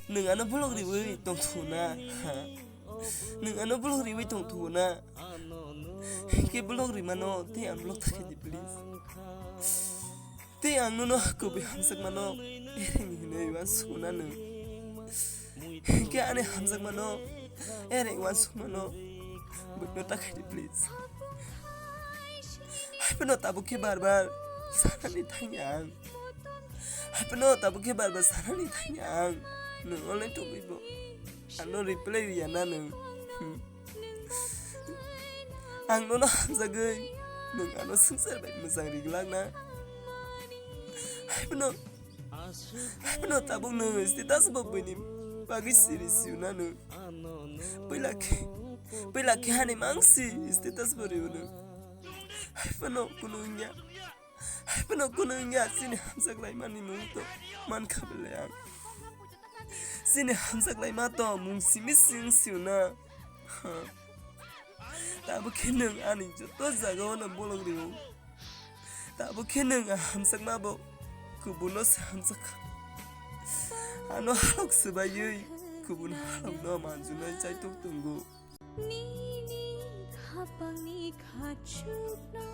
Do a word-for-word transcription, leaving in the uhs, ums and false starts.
Nwng ano block riwi tongthu na? Ha? Nwng ano block riwi tongthu na? Hinkhe block rimano tei ang block ta khaidi, please. Tei ang nono kubui hamjakmano ereng hinwi uansukna nwng. Hinkhe ani hamjakmano ereng uansukmano buino ta khaidi, please. Haiphano tabuk khe bar bar sanani thangya ang. Haiphano tabuk khe bar bar sanani thangya ang. Nwng online tongwi bo ano reply riya na nwng? Hmm. Ang nono hamjagwi nwng ano swngchar bai mwchang riglak na? Haiphano, haiphano tabuk nwng status bo buini bagwi siri siyuna nwng. Puila khe, puila khe hani mangsi status bo riyo nwng. Haiphano kunu wngya. Haiphano kunu wngya, chini hamjak laimani mung to mankha belai ang. Chini hamjak laima to mung simi sing siyuna. Ha. Tabuk khe nwng ani joto jagao no bolong rio. Tabuk khe nwng a hamjakma bo kubuno se hamjak kha. Ano halok swbaiwi kubun halokno manjunai chaitok tongo. Nini khapangni khachukno